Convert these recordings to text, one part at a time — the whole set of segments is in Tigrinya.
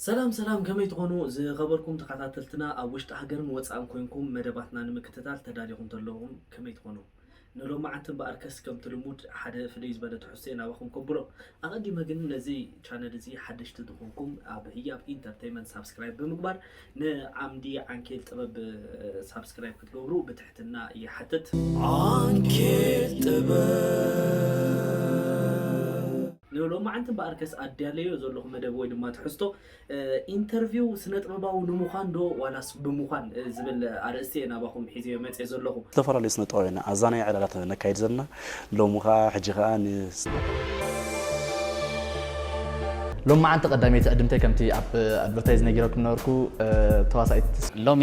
ሰላም ሰላም፣ ከመይ ትኾኑ ዝኸበርኩም ተኸታተልትና? ኣብ ውሽጢ ሃገርን ወፃእን ኮይንኩም መደባትና ንምክትታል ተዳሊኹም ተለኹም ከመይ ትኾኑ? ንሎማዓንቲ እምበኣርከስ ከምቲ ልሙድ ሓደ ፍልይ ዝበለ ትሕዝቶ ናባኹም ከብሎ። ኣቐዲመ ግን ነዚ ቻነል እዚ ሓደሽቲ ዝኾንኩም ኣብ ህያብ ኢንተርቴይመንት ሳብስክራይብ ብምግባር ንዓምዲ ዓንኬል ጥበብ ሳብስክራይብ ክትገብሩ ብትሕትና ይሓትት። ዓንኬል ጥበብ። ንሎማዓንቲ እምበኣርከስ ኣዳልየዮ ዘለኹ መደብ ወይ ድማ ትሕዝቶ ኢንተርቪው ስነ ጥበባዊ ንምዃን ዶ ዋላስ ብምዃን ዝብል ኣርእስቲ እየ ናባኹም ሒዘዮ መፅየ ዘለኹ። ዝተፈላለዩ ስነ ጥበባውያን ኣዛናይ ዕላላት ነካይድ ዘለና ሎሚ ከዓ ሕጂ ከዓ ን ሎማዓንቲ ቀዳመይቲ ዕድምተይ ከምቲ ኣብ ኣድቨርታይዝ ነጊረኩም ነበርኩ ተዋሳኢት ሎሚ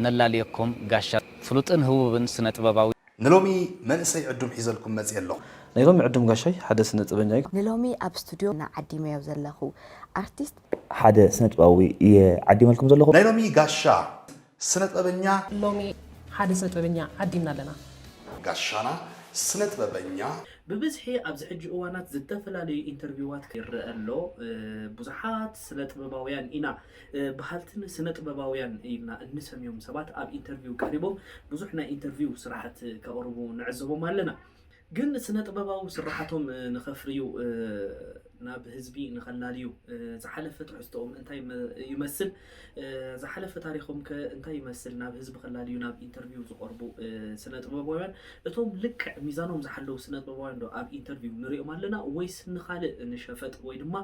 ነላልየኩም ጋሻ ፍሉጥን ህቡብን ስነ ጥበባዊ ንሎሚ መንእሰይ ዕዱም ሒዘልኩም መፅየ ኣለኹ። ናይ ሎሚ ዕዱም ጋሻይ ሓደ ስነ ጥበበኛ እዩ። ንሎሚ ኣብ ስቱድዮ ንዓዲመዮ ዘለኹ ኣርቲስት ሓደ ስነ ጥበባዊ እየ ዓዲመልኩም ዘለኹ። ናይ ሎሚ ጋሻ ስነ ጥበበኛ ሎሚ ሓደ ስነ ጥበበኛ ዓዲምና ኣለና። ጋሻና ስነ ጥበበኛ ብብዝሒ ኣብዚ ሕጂ እዋናት ዝተፈላለዩ ኢንተርቪዋት ይረአ ኣሎ። ብዙሓት ስነ ጥበባውያን ኢና በሃልትን ስነ ጥበባውያን ኢልና እንሰምዮም ሰባት ኣብ ኢንተርቪው ቀሪቦም ብዙሕ ናይ ኢንተርቪው ስራሓት ከቕርቡ ንዕዘቦም ኣለና። ግን ስነ ጥበባዊ ስራሓቶም ንኸፍርዩ ናብ ህዝቢ ንኸላልዩ ዝሓለፈ ትሕዝቶኦም እንታይ ይመስል ዝሓለፈ ታሪኾም ከ እንታይ ይመስል ናብ ህዝቢ ከላልዩ ናብ ኢንተርቪው ዝቐርቡ ስነ ጥበባውያን እቶም ልክዕ ሚዛኖም ዝሓለዉ ስነ ጥበባውያን ዶ ኣብ ኢንተርቪው ንሪኦም ኣለና ወይስ ንኻልእ ንሸፈጥ ወይ ድማ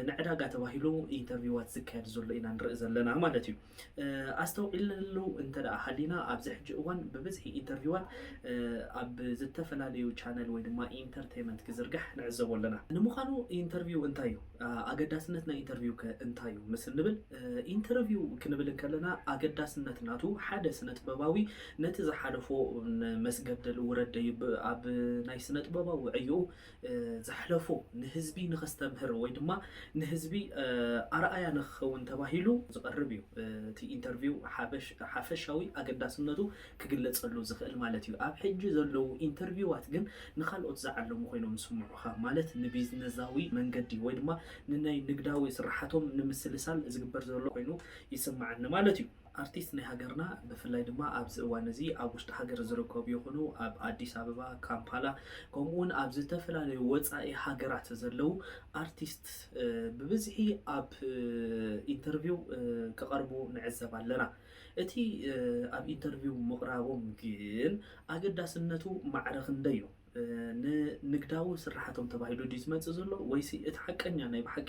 ንዕዳጋ ተባሂሉ ኢንተርቪዋት ዝካየድ ዘሎ ኢና ንርኢ ዘለና ማለት እዩ። ኣስተውዒልናሉ እንተ ደኣ ሃሊና ኣብዚ ሕጂ እዋን ብብዝሒ ኢንተርቪዋት ኣብ ዝተፈላለዩ ቻነል ወይ ድማ ኢንተርቴይመንት ክዝርጋሕ ንዕዘቦ ኣለና። ንምዃኑ ኢንተርቪው እንታይ እዩ? ኣገዳስነት ናይ ኢንተርቪው ከ እንታይ እዩ? ምስ እንብል ኢንተርቪው ክንብል እንከለና ኣገዳስነት ናቱ ሓደ ስነ ጥበባዊ ነቲ ዝሓለፎ መስገደል ውረድ ደይብ ኣብ ናይ ስነ ጥበባዊ ዕዮኡ ዘሕለፎ ንህዝቢ ንኸስተምህር ወይ ድማ ንህዝቢ ኣርኣያ ንኽኸውን ተባሂሉ ዝቐርብ እዩ። እቲ ኢንተርቪው ሓፈሻዊ ኣገዳስነቱ ክግለፀሉ ዝኽእል ማለት እዩ። ኣብ ሕጂ ዘለዉ ኢንተርቪዋት ግን ንኻልኦት ዝዓለሙ ኮይኖም ዝስምዑኻ ማለት ንቢዝነሳዊ መንገዲ ወይ ድማ ንናይ ንግዳዊ ስራሓቶም ንምስልሳል ዝግበር ዘሎ ኮይኑ ይስምዓኒ ማለት እዩ። ኣርቲስት ናይ ሃገርና ብፍላይ ድማ ኣብዚ እዋን እዚ ኣብ ውሽጢ ሃገር ዝርከቡ ይኹኑ ኣብ ኣዲስ ኣበባ፣ ካምፓላ ከምኡ እውን ኣብ ዝተፈላለዩ ወፃኢ ሃገራት ዘለዉ ኣርቲስት ብብዝሒ ኣብ ኢንተርቪው ክቐርቡ ንዕዘብ ኣለና። እቲ ኣብ ኢንተርቪው ምቕራቦም ግን ኣገዳስነቱ ማዕረ ክንደይ እዩ? ንንግዳዊ ስራሓቶም ተባሂሉ ድዩ ዝመፅእ ዘሎ ወይሲ እቲ ሓቀኛ ናይ ብሓቂ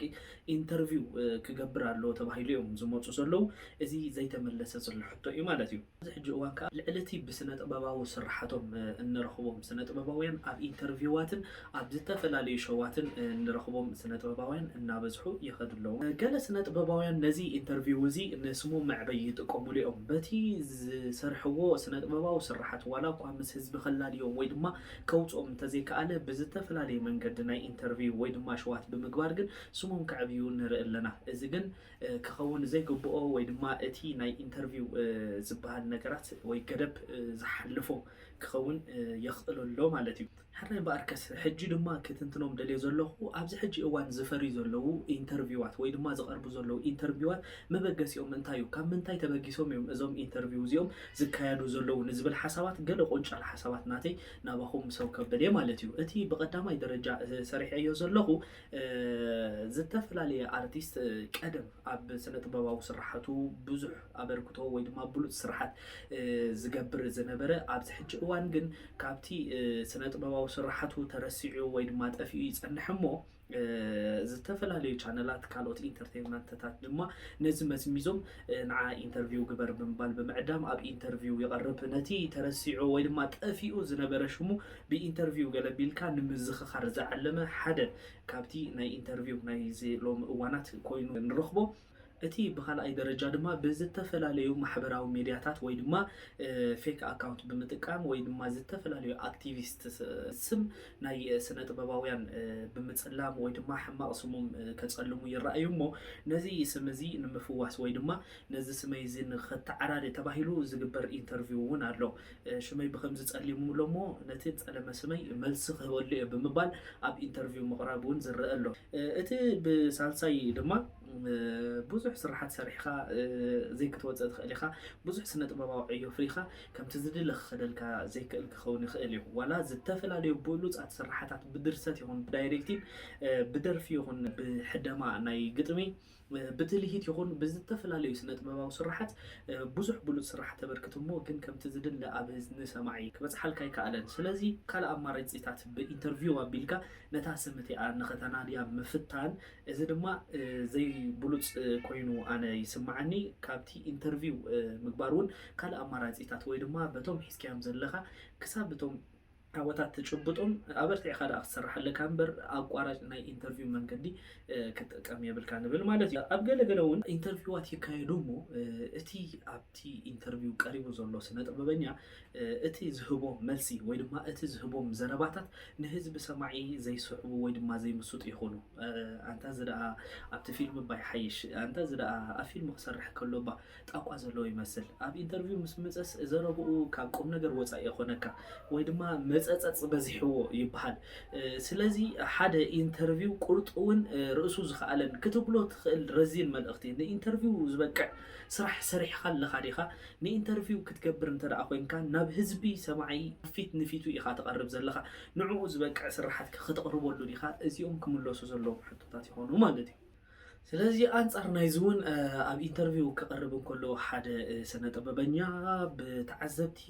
ኢንተርቪው ክገብር ኣለዎ ተባሂሉ እዮም ዝመፁ ዘለዉ? እዚ ዘይተመለሰ ዘሎ ሕቶ እዩ ማለት እዩ። ኣብዚ ሕጂ እዋን ከዓ ልዕሊ እቲ ብስነ ጥበባዊ ስራሓቶም እንረኽቦም ስነ ጥበባውያን ኣብ ኢንተርቪዋትን ኣብ ዝተፈላለዩ ሸዋትን እንረኽቦም ስነ ጥበባውያን እናበዝሑ ይኸዱ ኣለዉ። ገለ ስነ ጥበባውያን ነዚ ኢንተርቪው እዚ ንስሞም መዕበይ ይጥቀሙሉ እዮም። በቲ ዝሰርሕዎ ስነ ጥበባዊ ስራሓት ዋላ እኳ ምስ ህዝቢ ከላልዮም ወይ ድማ ከውፅኦም እንተዘይከኣለ ብዝተፈላለየ መንገዲ ናይ ኢንተርቪው ወይ ድማ ሸዋት ብምግባር ግን ስሞም ከዕብዩ ንርኢ ኣለና። እዚ ግን ክኸውን ዘይግብኦ ወይ ድማ እቲ ናይ ኢንተርቪው ዝበሃል ነገራት ወይ ገደብ ዝሓልፎ ክኸውን የኽእል ኣሎ ማለት እዩ። ሕራይ እምበኣርከስ ሕጂ ድማ ክትንትኖም ደልየ ዘለኹ ኣብዚ ሕጂ እዋን ዝፈርዩ ዘለዉ ኢንተርቪዋት ወይ ድማ ዝቐርቡ ዘለዉ ኢንተርቪዋት መበገሲኦም እንታይ እዩ? ካብ ምንታይ ተበጊሶም እዮም እዞም ኢንተርቪው እዚኦም ዝካየዱ ዘለዉ ንዝብል ሓሳባት ገለ ቁንጫል ሓሳባት ናተይ ናባኹም ሰው ከብል እየ ማለት እዩ። እቲ ብቐዳማይ ደረጃ ሰሪሐዮ ዘለኹ ዝተፈላለየ ኣርቲስት ቀደም ኣብ ስነ ጥበባዊ ስራሓቱ ብዙሕ ኣበርክቶ ወይ ድማ ብሉፅ ስራሓት ዝገብር ዝነበረ ኣብዚ ሕጂ እዋን ግን ካብቲ ስነ ጥበባዊ ስራሓቱ ተረሲዑ ወይ ድማ ጠፊኡ ይፀንሕ እሞ ዝተፈላለዩ ቻነላት ካልኦት ኢንተርቴንመንትታት ድማ ነዚ መዝሚዞም ንዓ ኢንተርቪው ግበር ብምባል ብምዕዳም ኣብ ኢንተርቪው ይቐርብ። ነቲ ተረሲዑ ወይ ድማ ጠፊኡ ዝነበረ ሽሙ ብኢንተርቪው ገለቢልካ ንምዝኽኻር ዝዓለመ ሓደ ካብቲ ናይ ኢንተርቪው ናይዚ ሎሚ እዋናት ኮይኑ ንረኽቦ። እቲ ብኻልኣይ ደረጃ ድማ ብዝተፈላለዩ ማሕበራዊ ሜድያታት ወይ ድማ ፌክ ኣካውንት ብምጥቃም ወይ ድማ ዝተፈላለዩ ኣክቲቪስት ስም ናይ ስነ ጥበባውያን ብምፅላም ወይ ድማ ሕማቕ ስሞም ከፀልሙ ይረኣዩ እሞ ነዚ ስም እዚ ንምፍዋስ ወይ ድማ ነዚ ስመይ እዚ ንኸተዓራሪ ተባሂሉ ዝግበር ኢንተርቪው እውን ኣሎ። ሽመይ ብኸምዚ ፀሊሙሎ እሞ ነቲ ፀለመ ስመይ መልሲ ክህበሉ እየ ብምባል ኣብ ኢንተርቪው ምቕራብ እውን ዝረአ ኣሎ። እቲ ብሳልሳይ ድማ ብዙሕ ስራሓት ሰሪሕካ ዘይክትወፅእ ትኽእል ኢኻ። ብዙሕ ስነ ጥበባዊ ዕዮ ፍሪኻ ከምቲ ዝድለ ክኸደልካ ዘይክእል ክኸውን ይኽእል እዩ። ዋላ ዝተፈላለዩ ብሉፃት ስራሓታት ብድርሰት ይኹን ብዳይሬክቲን፣ ብደርፊ ይኹን ብሕደማ ናይ ግጥሚ፣ ብትልሂት ይኹን ብዝተፈላለዩ ስነ ጥበባዊ ስራሓት ብዙሕ ብሉፅ ስራሕ ተበርክት እሞ ግን ከምቲ ዝድለ ኣብ ህዝኒ ሰማዒ ክበፅሓልካ ኣይከኣለን። ስለዚ ካልእ ኣማራፂታት ብኢንተርቪው ኣቢልካ ነታ ስም እቲኣ ንኸተናድያ ምፍታን፣ እዚ ድማ ዘይብሉፅ ኮይኑ ኣነ ይስምዓኒ። ካብቲ ኢንተርቪው ምግባር እውን ካልእ ኣማራፂታት ወይ ድማ በቶም ሒዝካዮም ዘለኻ ክሳብ እቶም ዓወታት ትጭብጦም ኣበርቲዕካ ደኣ ክትሰርሕ ኣለካ እምበር ኣቋራጭ ናይ ኢንተርቪው መንገዲ ክትጥቀም የብልካ ንብል ማለት እዩ። ኣብ ገለገለ እውን ኢንተርቪዋት ይካየዱ እሞ እቲ ኣብቲ ኢንተርቪው ቀሪቡ ዘሎ ስነ ጥበበኛ እቲ ዝህቦ መልሲ ወይ ድማ እቲ ዝህቦም ዘረባታት ንህዝቢ ሰማዒ ዘይስሕቡ ወይ ድማ ዘይምስጡ ይኾኑ። ኣንታ እዚ ደኣ ኣብቲ ፊልም እባ ይሓይሽ፣ ኣንታ እዚ ደኣ ኣብ ፊልም ክሰርሕ ከሎ እባ ጣቋ ዘለዎ ይመስል። ኣብ ኢንተርቪው ምስ መጸስ ዘረብኡ ካብ ቁም ነገር ወጻኢ ይኾነካ ወይ ድማ መጸጸጽ በዚሕዎ ይበሃል። ስለዚ ሓደ ኢንተርቪው ቁርጡ እውን ርእሱ ዝኸኣለን ክትብሎ ትኽእል ረዚን መልእኽቲ ንኢንተርቪው ዝበቅዕ ስራሕ ሰሪሕኻ ኣለኻ ዲኻ? ንኢንተርቪው ክትገብር እንተ ደኣ ኮይንካ ናብ ህዝቢ ሰማዒ ፊት ንፊቱ ኢኻ ትቐርብ ዘለኻ። ንዕኡ ዝበቅዕ ስራሓትካ ከተቕርበሉ ዲኻ? እዚኦም ክምለሱ ዘለዎም ሕቶታት ይኾኑ ማለት እዩ። ስለዚ ኣንጻር ናይዚ እውን ኣብ ኢንተርቪው ክቐርብ እንከሎ ሓደ ስነ ጥበበኛ ብተዓዘብቲ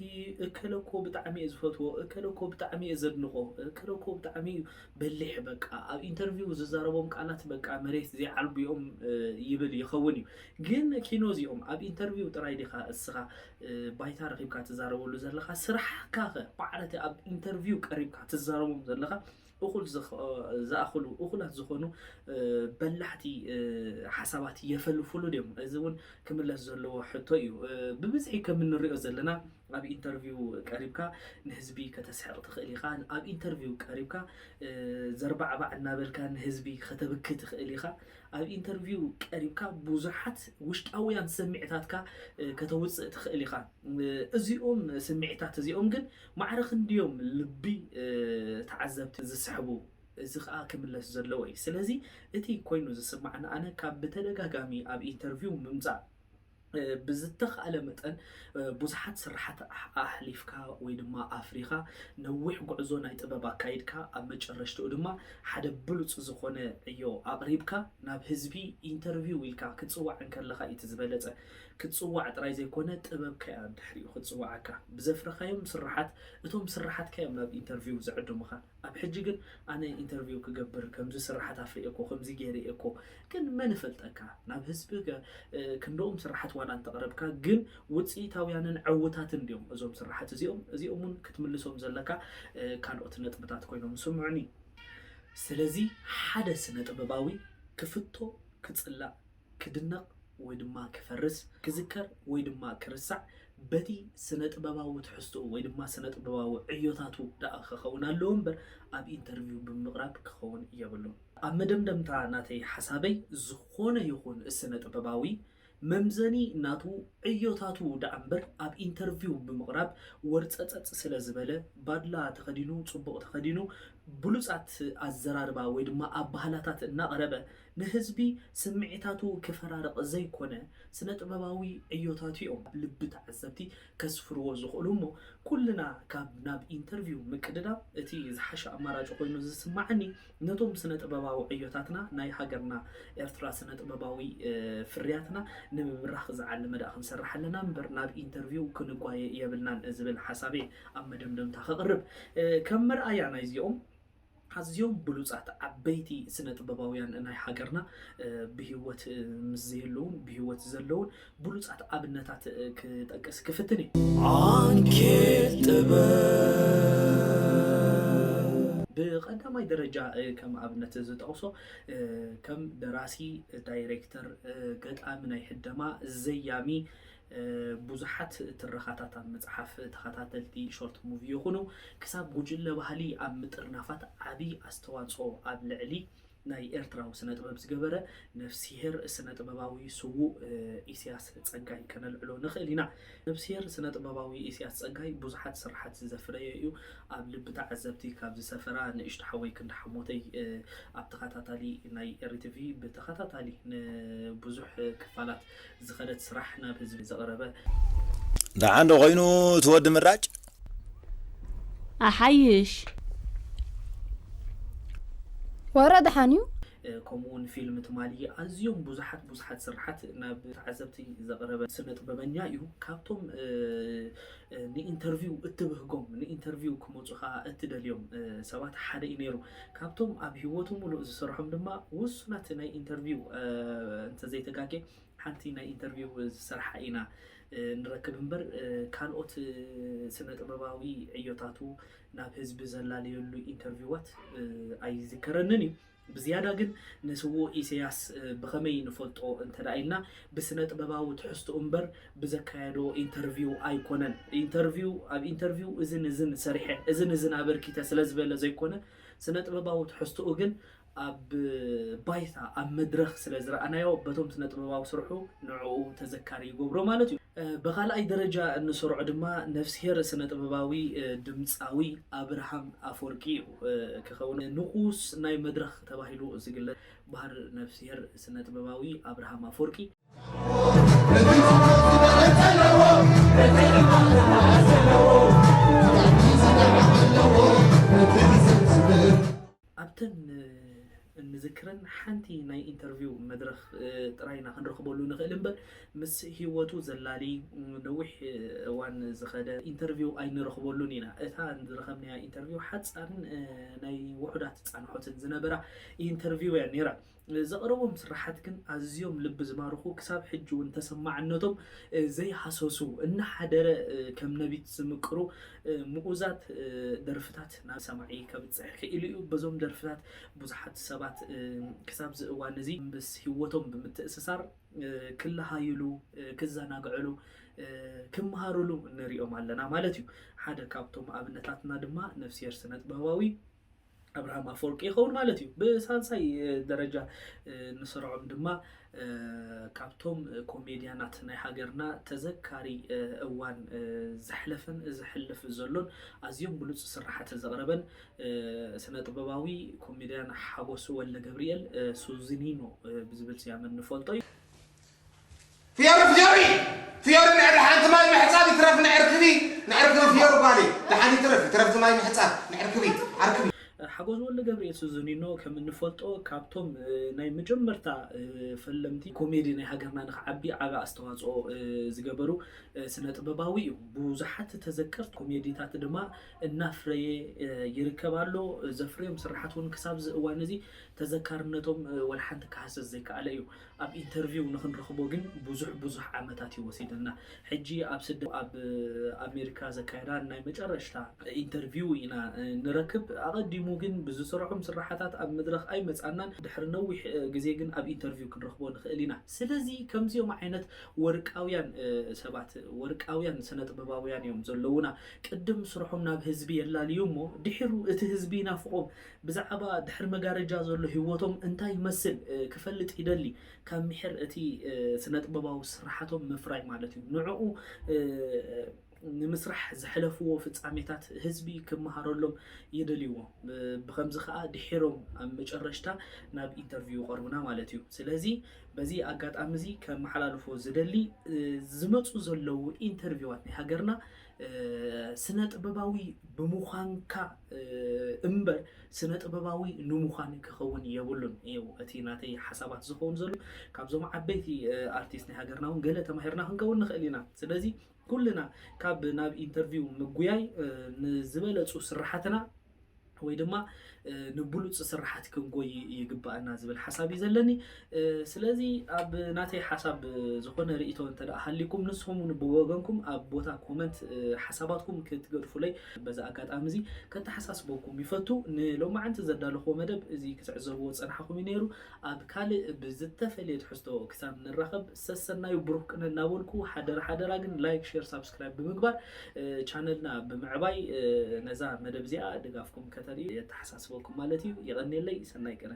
እከለ እኮ ብጣዕሚ እየ ዝፈትዎ፣ እከለ እኮ ብጣዕሚ እየ ዘድንቆ፣ እከለ እኮ ብጣዕሚ እዩ በሊሕ፣ በቃ ኣብ ኢንተርቪው ዝዛረቦም ቃላት በቃ መሬት ዘይዓልቡ እዮም ይብል ይኸውን እዩ። ግን ኪኖ እዚኦም ኣብ ኢንተርቪው ጥራይ ዲኻ እስኻ ባይታ ረኺብካ ትዛረበሉ ዘለኻ? ስራሕካ ኸ ማዕረቲ ኣብ ኢንተርቪው ቀሪብካ ትዛረቦም ዘለኻ እኹል ዝኣኽሉ እኹላት ዝኾኑ በላሕቲ ሓሳባት የፈልፍሉ ድዮም? እዚ እውን ክምለስ ዘለዎ ሕቶ እዩ። ብብዝሒ ከም እንሪኦ ዘለና ኣብ ኢንተርቪው ቀሪብካ ንህዝቢ ከተስሕቕ ትኽእል ኢኻ። ኣብ ኢንተርቪው ቀሪብካ ዘርባዕባዕ እናበልካ ንህዝቢ ከተብኪ ትኽእል ኢኻ። ኣብ ኢንተርቪው ቀሪብካ ብዙሓት ውሽጣውያን ስምዒታትካ ከተውፅእ ትኽእል ኢኻ። እዚኦም ስምዒታት እዚኦም ግን ማዕረ ክንድዮም ልቢ ተዓዘብቲ ዝስሕቡ፣ እዚ ከዓ ክምለስ ዘለዎ እዩ። ስለዚ እቲ ኮይኑ ዝስማዓኒ ኣነ ካብ ብተደጋጋሚ ኣብ ኢንተርቪው ምምፃእ ብዝተኽኣለ መጠን ብዙሓት ስራሓት ኣሕሊፍካ ወይ ድማ ኣፍሪኻ ነዊሕ ጉዕዞ ናይ ጥበብ ኣካይድካ ኣብ መጨረሽትኡ ድማ ሓደ ብሉፅ ዝኾነ ዕዮ ኣቕሪብካ ናብ ህዝቢ ኢንተርቪው ኢልካ ክትፅዋዕ እንከለኻ እዩ እቲ ዝበለፀ። ክትፅዋዕ ጥራይ ዘይኮነ ጥበብካ እያ ድሕሪኡ ክትፅዋዓካ ብዘፍረኻዮም ስራሓት። እቶም ስራሓትካ እዮም ናብ ኢንተርቪው ዝዕድሙኻ። ኣብ ሕጂ ግን ኣነ ኢንተርቪው ክገብር ከምዚ ስራሓት ኣፍሪየ እኮ ከምዚ ገይረ እየ እኮ ግን መን ይፈልጠካ? ናብ ህዝቢ ክንደኦም ስራሓት ዋላ እንተቕረብካ ግን ውፅኢታውያንን ዕውታትን እንዲዮም እዞም ስራሓት እዚኦም። እዚኦም እውን ክትምልሶም ዘለካ ካልኦት ነጥብታት ኮይኖም ስምዑኒ። ስለዚ ሓደ ስነ ጥበባዊ ክፍቶ፣ ክፅላእ፣ ክድነቕ ወይ ድማ ክፈርስ፣ ክዝከር ወይ ድማ ክርሳዕ በቲ ስነ ጥበባዊ ትሕዝትኡ ወይ ድማ ስነ ጥበባዊ ዕዮታቱ ደኣ ክኸውን ኣለዎ እምበር ኣብ ኢንተርቪው ብምቕራብ ክኸውን የብሉን። ኣብ መደምደምታ ናተይ ሓሳበይ ዝኾነ ይኹን ስነ ጥበባዊ መምዘኒ ናቱ ዕዮታቱ ደኣ እምበር ኣብ ኢንተርቪው ብምቕራብ ወርፀፀፅ ስለ ዝበለ ባድላ ተኸዲኑ ፅቡቕ ተኸዲኑ ብሉፃት ኣዘራርባ ወይ ድማ ኣባህላታት እናቕረበ ንህዝቢ ስምዒታቱ ክፈራርቕ ዘይኮነ ስነ ጥበባዊ ዕዮታቱ እዮም ልቢ ተዓዘብቲ ከስፍርዎ ዝኽእሉ እሞ ኩልና ካብ ናብ ኢንተርቪው ምቅድዳም እቲ ዝሓሸ ኣማራጭ ኮይኑ ዝስማዓኒ ነቶም ስነ ጥበባዊ ዕዮታትና ናይ ሃገርና ኤርትራ ስነ ጥበባዊ ፍርያትና ንምብራኽ ዝዓለመ ደኣ ክንሰርሕ ኣለና እምበር ናብ ኢንተርቪው ክንጓየ የብልናን ዝብል ሓሳበይ ኣብ መደምደምታ ከቕርብ ከም መርኣያ ናይዚኦም ኣዝዮም ብሉጻት ዓበይቲ ስነ ጥበባውያን ናይ ሃገርና ብህይወት ምስ ዘየለውን ብህይወት ዘለውን ብሉጻት ኣብነታት ክጠቅስ ክፍትን እዩ። ዓንኬል ጥበብ። ብቐዳማይ ደረጃ ከም ኣብነት ዝጠቕሶ ከም ደራሲ፣ ዳይሬክተር፣ ገጣሚ ናይ ሕደማ፣ ዘያሚ ብዙሓት ትረኻታት ኣብ መጽሓፍ፣ ተኸታተልቲ ሾርት ሙቪ ይኹኑ ክሳብ ጉጅለ ባህሊ ኣብ ምጥርናፋት ዓቢ ኣስተዋጽኦ ኣብ ልዕሊ ናይ ኤርትራዊ ስነ ጥበብ ዝገበረ ነፍስሄር ስነ ጥበባዊ ስዉእ ኢስያስ ጸጋይ ከነልዕሎ ንኽእል ኢና። ነፍስሄር ስነ ጥበባዊ ኢስያስ ጸጋይ ብዙሓት ስርሓት ዘፍረየ እዩ። ኣብ ልቢ ተዓዘብቲ ካብ ዝሰፈራ ንእሽቶ ሓወይ ክንዲ ሓሞተይ ኣብ ተኸታታሊ ናይ ኤሪቲቪ ብተኸታታሊ ንብዙሕ ክፋላት ዝኸደት ስራሕ ናብ ህዝቢ ዘቕረበ። ደሓን ዶ ኮይኑ እቲ ወዲ ምራጭ? ኣሓይሽ ወረ ደሓን እዩ። ከምኡ እውን ፊልም ትማሊ ኣዝዮም ብዙሓት ብዙሓት ስርሓት ናብ ተዓዘብቲ ዘቕረበ ስነ ጥበበኛ እዩ። ካብቶም ንኢንተርቪው እትብህጎም ንኢንተርቪው ክመፁ ከዓ እትደልዮም ሰባት ሓደ እዩ ነይሩ። ካብቶም ኣብ ህይወቱ ሙሉእ ዝሰርሖም ድማ ውሱናት ናይ ኢንተርቪው እንተዘይተጋጌ ሓንቲ ናይ ኢንተርቪው ዝሰርሓ ኢና ንረክብ እምበር ካልኦት ስነ ጥበባዊ ዕዮታቱ ናብ ህዝቢ ዘላለየሉ ኢንተርቪዋት ኣይዝከረንን እዩ። ብዝያዳ ግን ንስዉእ ኢሰያስ ብኸመይ ንፈልጦ እንተደኣ ኢልና ብስነ ጥበባዊ ትሕዝትኡ እምበር ብዘካየዶ ኢንተርቪው ኣይኮነን። ኢንተርቪው ኣብ ኢንተርቪው እዝን እዝን ሰሪሐ እዝን እዝን ኣበርኪተ ስለ ዝበለ ዘይኮነ ስነ ጥበባዊ ትሕዝትኡ ግን ኣብ ባይታ ኣብ መድረኽ ስለ ዝረኣናዮ በቶም ስነ ጥበባዊ ስርሑ ንዕኡ ተዘካሪ ይገብሮ ማለት እዩ። ብኻልኣይ ደረጃ እንሰርዖ ድማ ነፍስሄር ስነ ጥበባዊ ድምፃዊ ኣብርሃም ኣፈወርቂ እዩ ክኸውን። ንጉስ ናይ መድረኽ ተባሂሉ ዝግለጽ ባህር ነፍስሄር ስነ ጥበባዊ ኣብርሃም ኣፈወርቂ ኣብተን እንዝክረን ሓንቲ ናይ ኢንተርቪው መድረኽ ጥራይ ኢና ክንረኽበሉ ንኽእል እምበር ምስ ህይወቱ ዘላሊ ነዊሕ እዋን ዝኸደ ኢንተርቪው ኣይንረኽበሉን ኢና። እታ ዝረኸብናያ ኢንተርቪው ሓፃርን ናይ ውሑዳት ፃንሖትን ዝነበራ ኢንተርቪው እያ ነይራ። ዘቕረቦም ስርሓት ግን ኣዝዮም ልቢ ዝማርኹ ክሳብ ሕጂ እውን ተሰማዕነቶም ዘይሃሰሱ እናሓደረ ከም ነቢት ዝምቅሩ ምኡዛት ደርፍታት ናብ ሰማዒ ከብፅሕ ክኢሉ እዩ። በዞም ደርፍታት ብዙሓት ሰባት ክሳብ እዚ እዋን እዚ ምስ ህይወቶም ብምትእስሳር ክለሃይሉ ክዘናግዕሉ ክመሃሩሉ ንሪኦም ኣለና ማለት እዩ። ሓደ ካብቶም ኣብነታትና ድማ ነፍስሄር ስነ ጥበባዊ ኣብርሃም ኣፈወርቂ ይኸውን ማለት እዩ። ብሳልሳይ ደረጃ ንሰርዖም ድማ ካብቶም ኮሜድያናት ናይ ሃገርና ተዘካሪ እዋን ዘሕለፈን ዝሕልፍ ዘሎን ኣዝዮም ብሉፅ ስርሓት ዘቕረበን ስነ ጥበባዊ ኮሜድያን ሓጎስ ወልደ ገብርኤል ሱዚኒኖ ብዝብል ስያመ ንፈልጦ እዩ። ፍዮሪ ፍዮሪ ፍዮሪ ንዕዲ ሓንቲ ማይ ምሕጻብ ይትረፍ ንዕርክቢ ንዕርክቢ ፍዮሪ ጓለይ ደሓን ይትረፍ ይትረፍ ማይ ምሕጻብ ንዕርክቢ ዓርክቢ። ሓጎስ ወልደ ገብርኤል ሱዚኒኖ ከም እንፈልጦ ካብቶም ናይ መጀመርታ ፈለምቲ ኮሜዲ ናይ ሃገርና ንክዓቢ ዓቢ ኣስተዋፅኦ ዝገበሩ ስነ ጥበባዊ እዩ። ብዙሓት ተዘከርቲ ኮሜዲታት ድማ እናፍረየ ይርከብ ኣሎ። ዘፍረዮም ስርሓት እውን ክሳብ እዚ እዋን እዚ ተዘካርነቶም ወላ ሓንቲ ክሃስስ ዘይከኣለ እዩ። ኣብ ኢንተርቪው ንክንረኽቦ ግን ብዙሕ ብዙሕ ዓመታት እዩ ወሲድና። ሕጂ ኣብ ስደ ኣብ ኣሜሪካ ዘካየዳ ናይ መጨረሽታ ኢንተርቪው ኢና ንረክብ። ኣቐዲሙ ግን ብዝሰርሖም ስራሓታት ኣብ መድረኽ ኣይመጻናን። ድሕሪ ነዊሕ ግዜ ግን ኣብ ኢንተርቪው ክንረኽቦ ንኽእል ኢና። ስለዚ ከምዚኦም ዓይነት ወርቃውያን ሰባት ወርቃውያን ስነ ጥበባውያን እዮም ዘለውና። ቅድም ስርሖም ናብ ህዝቢ የላልዩ እሞ ድሒሩ እቲ ህዝቢ ይናፍቖም። ብዛዕባ ድሕሪ መጋረጃ ዘሎ ህይወቶም እንታይ ይመስል ክፈልጥ ይደሊ። ካብ ምሒር እቲ ስነ ጥበባዊ ስራሓቶም ምፍራይ ማለት እዩ። ንዕኡ ንምስራሕ ዘሕለፍዎ ፍጻሜታት ህዝቢ ክመሃረሎም ይደልይዎ። ብኸምዚ ከኣ ድሒሮም ኣብ መጨረሽታ ናብ ኢንተርቪው ይቐርቡና ማለት እዩ። ስለዚ በዚ ኣጋጣሚ እዚ ከመሓላልፎ ዝደሊ ዝመፁ ዘለዉ ኢንተርቪዋት ናይ ሃገርና ስነ ጥበባዊ ብምዃንካ እምበር ስነ ጥበባዊ ንምዃን ክኸውን የብሉን እዩ እቲ ናተይ ሓሳባት ዝኸውን ዘሎ። ካብዞም ዓበይቲ ኣርቲስት ናይ ሃገርና እውን ገለ ተማሂርና ክንከውን ንኽእል ኢና። ስለዚ ኩልና ካብ ናብ ኢንተርቪው ምጉያይ ንዝበለፁ ስራሓትና ወይ ድማ ንብሉፅ ስራሓት ክንጎይ ይግባኣና ዝብል ሓሳብ እዩ ዘለኒ። ስለዚ ኣብ ናተይ ሓሳብ ዝኾነ ርእቶ እንተ ደኣ ሃሊኩም ንስኹም እውን ብወገንኩም ኣብ ቦታ ኮመንት ሓሳባትኩም ክትገድፉለይ በዚ ኣጋጣሚ እዚ ከተሓሳስበኩም ይፈቱ። ንሎማዓንቲ ዘዳለኹዎ መደብ እዚ ክትዕዘብዎ ዝጸናሕኹም እዩ ነይሩ። ኣብ ካልእ ብዝተፈልየ ትሕዝቶ ክሳብ ንራኸብ ሰሰናዩ ብሩኽ ቅነ እናበልኩ ሓደራ ሓደራ ግን ላይክ ሼር ሳብስክራይብ ብምግባር ቻነልና ብምዕባይ ነዛ መደብ እዚኣ ድጋፍኩም ከተርእዩ የተሓሳስበኩም ማለት እዩ። የቐንየለይ። ሰናይ ቅነ።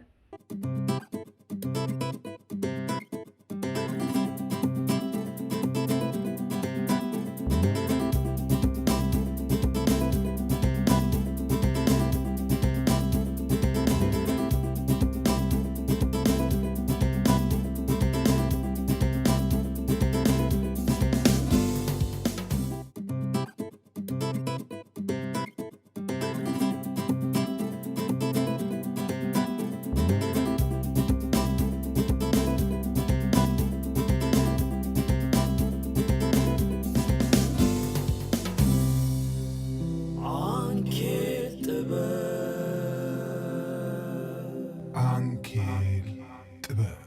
ዓንኬል ጥበብ። ዓንኬል ጥበብ።